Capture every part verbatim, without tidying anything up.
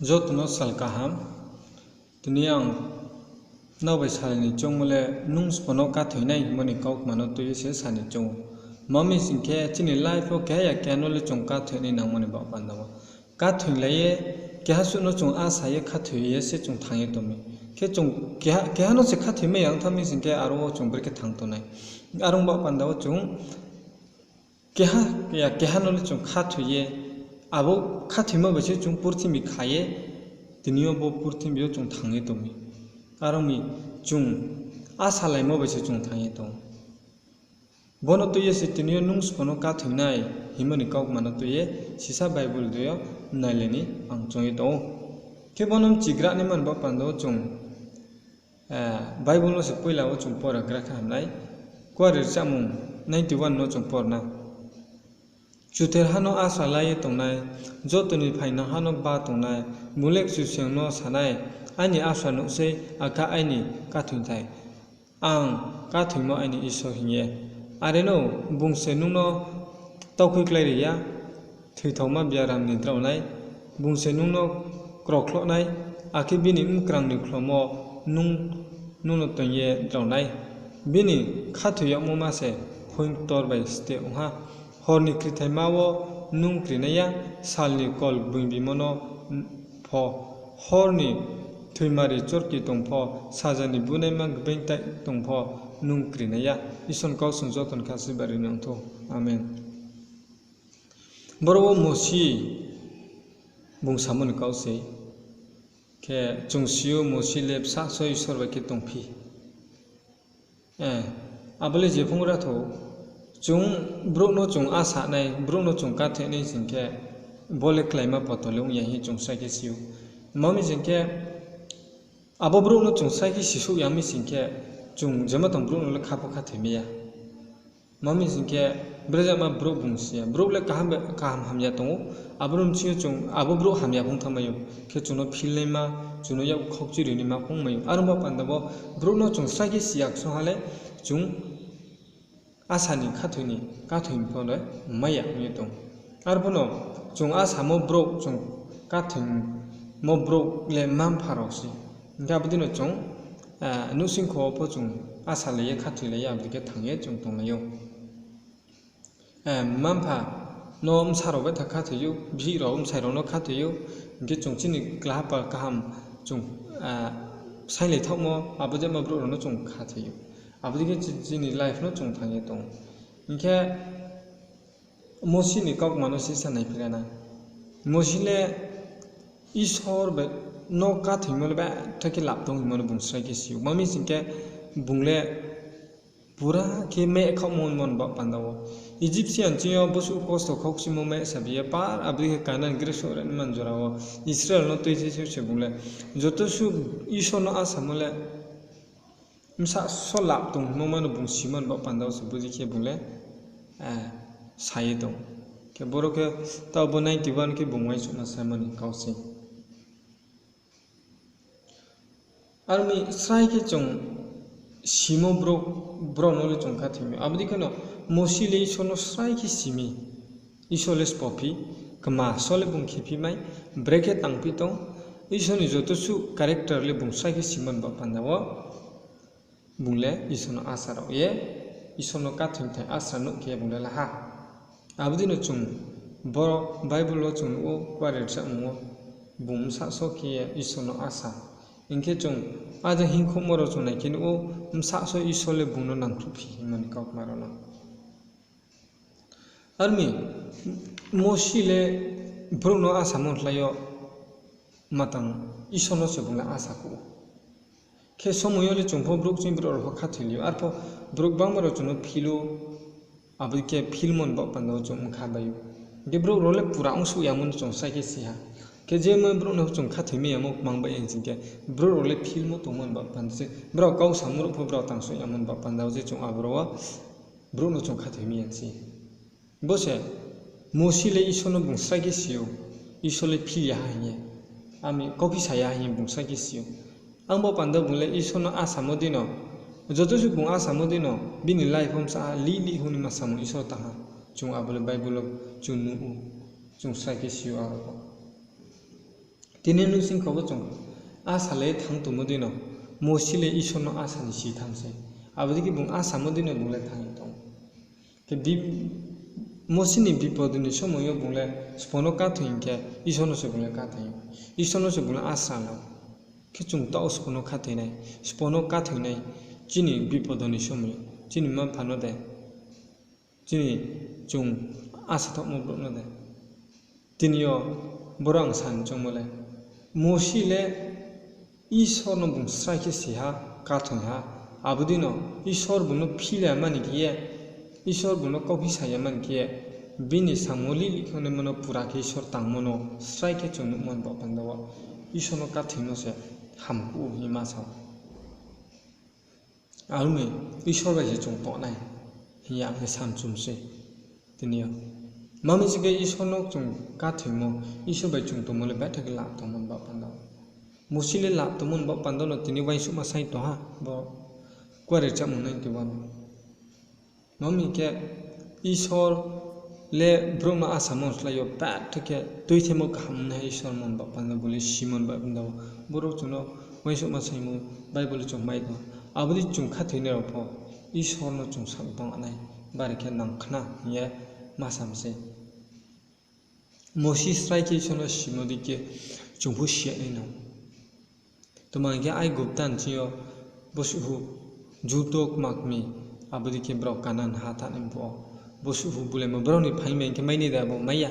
Joto no sal kaham. Tini ang nrao bai salai ni choungmo le, nung sbo no khathoi nai hingmo ni kaukma no tui ye se sa ni choung ou. Tma hing sing khe, chini life wo keha ya keha no le chung khathoi nai nangmo ni baoh panda wo. Khathoilai ye, keha suh no chung asa ye khathoi ye se chung thanng ye tong mi. Khe chung keha, keha no se khathoi mai ya ong thanng mi sing khe, aro wo chung brekhe thanng tong nai. Are ong baoh panda wo chung keha ya keha no le chung khathoi ye, abo khathoimo bai se chung purthimbi kha ye, tini yo bo purthimbi yo chung thanng ye tong mi. Are ong mi chung asalaimo bai se chung thanng ye tong ou. Bo no tui ye se tini yo nung sbo no khathoi nai hingmo ni kaukma no tui ye sisa Bible dei yo nailai ni ang choung ye tong ou. Khe bo no mchigra naima ni baoh panda wo chung Bible no se poila wo chung pora gra khe ham nai. Kuare rchamung ninety one no chung por na. Chuther ha no asa la ye tongnai, joto ni phaingnang ha no ba tongnai, bung le Kchusoyang no sa nai, Aini asa nuh sei, akhe aini khathoingthai, ang khathoimo aini Isor hing ye. Are no, bung se nung no taukhui klái ri ya, thoithaoma biaram ni drao nai, bung se nung no krokhloh nai, akhe bini mkrang ni khlomo nung, nung no toing ye drao nai. Bini khathoi yagmo ma se phoing ktor bai steh ong ha. Hor ni krithaima wo nung kri nai ya, sal ni kol gboing bimo no pho, hor ni thoimari chorki tong pho, saja ni bunaima gbeing tai tong pho, nung kri nai ya. Isor ni kau chung joto ni kha si bari nang thou. Amen. Boro wo Mosi bung samo ni kau sei. Khe chung si ou, Mosi le bsa só Isor bai khe tongphi. Abo le je phung ra thou, chung brouh no chung asa nai, brouh no chung khathoi nai sing khe, bo le kláima poto le ong ya hing chung srai khe si ou. Tma mi sing khe, abo brouh no chung srai khe sisouh ya mi sing khe, chung jema tong brouh no le kha pho khathoi mai ya. Tma mi sing khe, brezama brouh bung si ya. Brouh le kaham, kaham hamya tong ou. Abo ni bsing yo chung, abo brouh hamya phung thanngmai ou. Khe chung no philnaima, chung no yak khaukchiri naima phung mai ou. Are ong ba panda wo, brouh no chung srai khe si ya ksung ha le, chung asa ni khathoi ni, khathoi ni pho le mai ya ong ye tong. Arphuh no, chung asamo brouh, chung khathoimo brouh le mma-mpha rao se. Hing khe abo dei no chung, nuhsingkho wo pho chung asalai ye, khathoilai ye, abo dei khe thanng ye chung tonglai ou. Mma-mpha no bsa rao baitha khathoi ou, bihih rao bsai rao no khathoi ou, hing khe chung chini klaha pal kaham chung sainglai thaohmo, abo jema brouh rao no chung khathoi ou. Abo dei khe chini life no chung thanng ye tong. Hing khe Mosi ni kaukma no sisa naiphi ra na. Mosi le Isor bai no khathoimo le betha khe lap tong hingmo no bung srai khe si ou. Tma mi sing khe, bung le pura khe meh khaohmo hingmo ni baoh panda wo. Egyptian ching yo bosuh kosto khaukchimo meh sabi ye par abo dei khe Kanan gresouh ranaima ni jora wo Israel no tuise se bung le joto suh Isor no asamo le bsa só lap tong hingmo ma no bung simo ni baoh panda wo se bo dei khe bung le sa ye tong. Khe boro khe taoh bo ninety one khe bung uaingsouhma samo ni kau sei. Are ong mi srai khe chung simo brouh, brao no le chung khathoi mi. Abo dei khe no Mosi le Isor no srai khe si mi. Isor le sbo phi, kma só le bung khephi mai, brekhe tangphi tong, Isor ni joto suh character le bung srai khe simo ni baoh panda wo bung le Isor no asa rao ye, Isor no khathoingthai asa nuh khe bung le la ha. Abo dei no chung bo Bible wo chung nuh ou, kuare rchamung wo bung bsa só khe ye Isor no asa. Hing khe chung aja hingkhouhmo rao chung nai khe nuh ou, bsa só Isor le bung no nangkhruhphi hingmo ni kaukma rao no. Are ong mi, Mosi le brouh no asamo ni slái yo matang Isor no se bung le asa khouh ou. Khe somoi yo le chung pho brouh ching brouh rao pho khathoilai ou, arpho brouh gbangma rao chung no phil ou, abo dei khe philmo ni baoh panda wo chung bkha bai ou. Hing khe brouh rao le pura ongsouh yamo no chung srai khe si ha. Khe je mo brouh no chung khathoi mai yamo kmang bai hing sing khe, brouh rao le philmo tongmo ni baoh panda se, brao kau samo ruh pho brao tangsouh yamo ni baoh panda wo se chung aboro wo brouh no chung khathoi mai ya se. Bo se, Mosi le Isor no bung srai khe si ou, Isor le phil ya ha hing ye, ami kauphi sa ya ha hing ye bung srai khe si ou. Ang bo panda bung le Isor no asamo dei no, joto suh bung asamo dei no, bini life wo bsa lih lih hing ni ma samung Isor tang ha. Chung abo le Bible wo chung nuh ou, chung srai khe si ou aro pho. Tini nuhsing kho bo chung asa le thanng tongmo dei no, Mosi le Isor no asa ni si thanng se. Abo dei khe bung asamo dei no bung le thanng ye tong. Khe bi-, Mosi ni bipod ni somoi yo bung le sbo no khathoi hing khe, Isor no se bung le khathoi, Isor no se bung le asa la. Khe chung taoh sbo no khathoi nai, sbo no khathoi nai, chini bipod ni somoi yo, chini mma-mpha no de, chini chung asa thaohmo brouh no de. Tini yo boro ang sa ni choungmo le, Mosi le Isor no bung srai khe si ha, khathoi ha, abo dei no Isor bung no phil ya mani khe ye, Isor bung no kauphi sa ya mani khe ye, bini samung lih lih khe naima no pura khe Isor tangmo no srai khe chung nuhmo ni baoh panda wo, Isor no khathoimo se hamkuh ou hing ye ma sa ou. Aro ni Isor bai se chung toh nai hing ye ang khe samchum se. Tini yo, ma mi se khe Isor no chung khathoimo, Isor bai chung tongmo le betha khe lap tongmo ni baoh panda wo. Mosi le lap tongmo ni baoh panda no tini uaingsouhma sai tong ha, bo kuare chámung nai tei uano. Ma mi khe Isor le brouh no asamo slái yo betha khe tuithemo kaham nai Isor mo ni baoh panda, bung le simo ni baoh panda wo. Boro chung no uaingsouhma saimo, Bible chung mai tong. Abo dei chung khathoinai rao pho Isor no chung sakbang nai, bari khe nang khna hing ye ma sa mi se. Mosi srai khe Isor no simo dei khe chung pho si ya nai no. Tma hing khe Aigupta ni sing yo bosuh hu juto kma kmi, abo dei khe brao Kanan ha thanng ni phuh wo, bosuh hu bulemo brao ni phaing bai khe mai nai de, abo mai ya.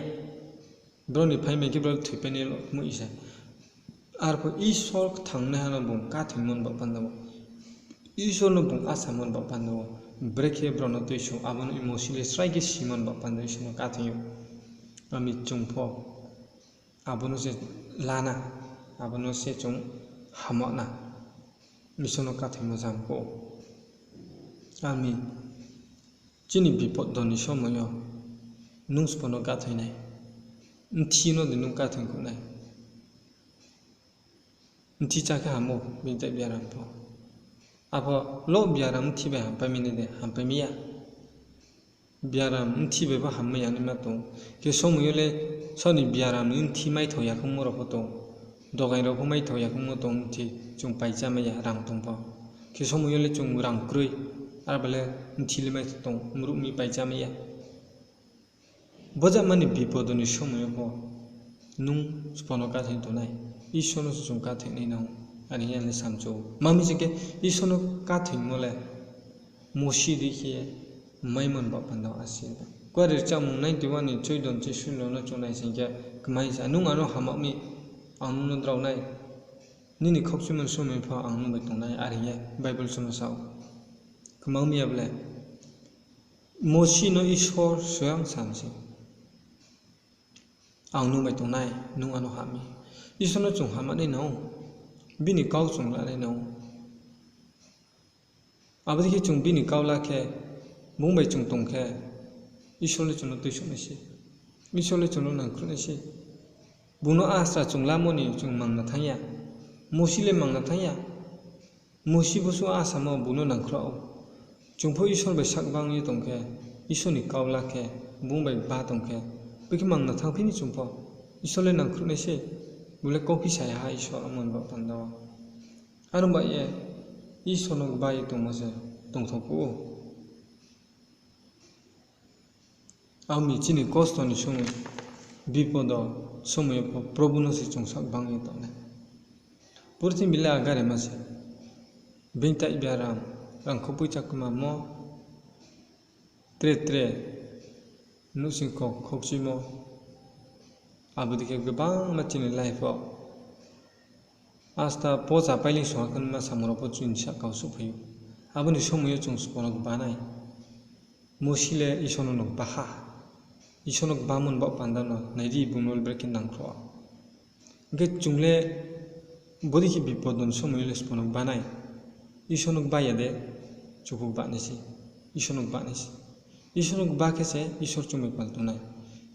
Brao ni phaing bai khe brao thoipai nai lo kmoi se. Arphuh Isor kthangnaiha no bung khathoimo ni baoh panda wo, Isor no bung asamo ni baoh panda wo, brekhe brao no tuisouh, abo no Mosi le srai khe simo ni baoh panda wo Isor no khathoi ou. Ami chung pho abo no se la na, abo no se chung hama na, Isor no khathoimo jang pho. Ami chini bipod ni somoi yo nung sbo no khathoi nai, mthi no de nung khathoi khuh nai. Mthi chá khe ham ou, bini tai biaram pho. Apho lo biaram mthi bai hampai mi nai de, hampai mi ya. Biaram mthi bai pho hammai ya naima tong. Khe somoi yo le saoh ni biaram ni mthi maithao ya khongmo rao pho tong. Dogaing rao pho maithao ya khongmo tong, mthi chung paichá mai ya, rang tong pho. Khe somoi yo le chung rang kroi, arba le mthi le maithao tong, mruh mi paichá mai ya. Bojama ni bipod ni somoi yo pho nung sbo no khathoi tongnai, Isor no se chung khathoi nai nang, are hing ye le samchu ou. Ma mi se khe Isor no khathoimo le Mosi dei khe maimo ni baoh panda wo asi. Kuare chámung nai tei uani choido ni chisolo no chung nai sing khe, kmai sa, nung ano hama mi, ang nung no drao nai, nini khaukchimo ni somoi pho ang nung bai tong nai, are hing ye Bible chung no sa ou. Kmang mi ya ble, Mosi no Isor soyang sa mi se, ang nung bai tong nai, nung ano ham mi. Isor no chung hama nai nang ou, bini kau chung la nai nang ou. Abo dei khe chung bini kau la khe, bung bai chung tong khe, Isor le chung no tuisouh nai se, Isor le chung no nangkhruh nai se. Bung no asra chung lamo ni chung mangna thanng ya, Mosi le mangna thanng ya. Mosi bosuh asamo bung no nangkhruh ou. Chung pho Isor bai sakbang ye tong khe, Isor ni kau la khe, bung bai ba tong khe, bikhe mangna thanngphi ni chung pho, Isor le nangkhruh nai se, bung le kauphi sa ya ha Isor amo ni baoh panda wo. Aro ba ye Isor no gba ye tongmo se tongthou phuh ou. Ami chini kosto ni somoi, bipod somoi yo pho Probu no se chung sakbang ye tongnai. Purthimbi le agarema se, bini tai biaram, rangkho poicha kmamo, tre tre nuhsing kho khaukchimo, abo dei khe gbangma chini life wo asta pocha pailing songha khe ma samung rao pho chini sahka wo souhphai ou. Abo ni somoi yo chung sbo no gba nai. Mosi le Isor no no gba ha. Isor no gbamo ni baoh panda no nai di, bung no le brekhe nangkhruh. Hing khe chung le bodei khe bipod ni somoi yo le sbo no gba nai. Isor no gba ya de, chung pho gba nai se. Isor no gba nai se. Isor no gba khe se Isor chung bai pal tong nai.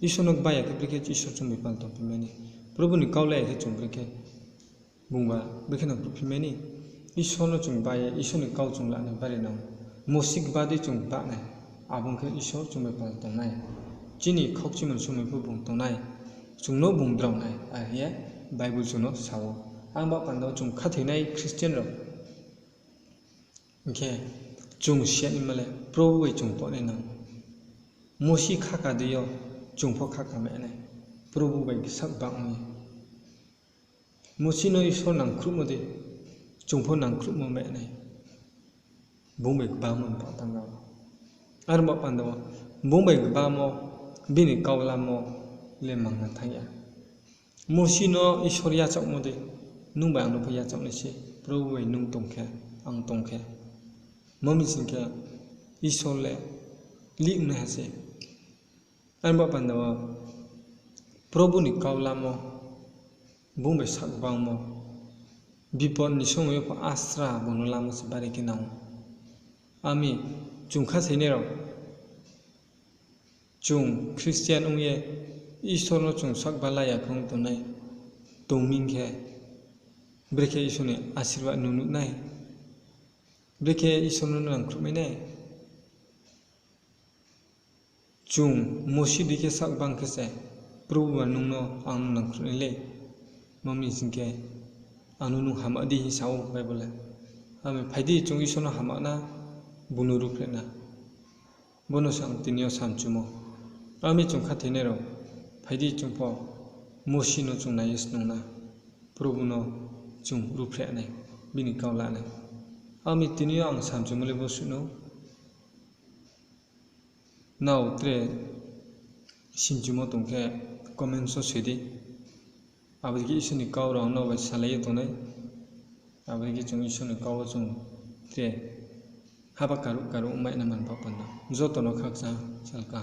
Isor no gba ya khe brekhe Isor chung bai pal tongphi mai ni. Probu ni kau la ya khe chung brekhe bungba brekhe nangkhruhphi mai ni. Isor no chung gba ye Isor ni kau chung la nai bari nang. Mosi gba dei chung gba nai. Abo ong khe Isor chung bai pal tong nai. Chini khaukchimo ni somoi pho bung tong nai. Chung no bung drao nai, are hing ye Bible chung no sa ou. Ang ba panda wo chung khathoinai Christian rao hing khe, chung siya naima le Probu bai chung toh nai nang. Mosi khaka dei yo chung pho khaka mai nai, Probu bai ksak bang ye. Mosi no Isor nangkhruhmo dei chung pho nangkhruhmo mai nai. Bung bai gbamo ni pah tang ou. Are ba panda wo, bung bai gbamo, bini kau lamo le mangna thanng ya. Mosi no Isor yachaohmo dei, nung bai ang no pho yachaoh nai se, Probu bai nung tong khe, ang tong khe. Mo mi sing khe, Isor le lih ong nai ha se. Are ba panda wo, Probu ni kau lamo, bung bai sak bangmo, bipod ni somoi yo pho asra bung no lamo se bari khe nang ou. Ami, chung khathoinai rao, chung Christian ong ye, Isor no chung sak ba la ya khe ong tongnai, tong mi khe, brekhe Isor ni asirbad no nuh nai, brekhe Isor no nangkhruh mai nai. Chung Mosi dei khe sak bang khe se, Probu ba nung no ang no nangkhruh nai le. Mo mi sing khe, ang no nung hama di hing sa ou Bible le. Ami phai di chung Isor no hama na, bung no ruhphreh na. Bo no se ang tini yo samchumo. Ami chung khathoinai rao, phai di chung pho Mosi no chung nai ye snung na, Probu no chung ruhphreh nai, bini kau la nai. Ami tini yo ang samchumo le bo suh no. Nrao tre simchumo tong khe comment wo soi di. Abo dei khe Isor ni kau rao ang nrao bai salai ye tongnai. Abo dei khe chung Isor ni kau wo chung tre haba karuh karuh ongmai na man pah panda. Joto no khakchang salka.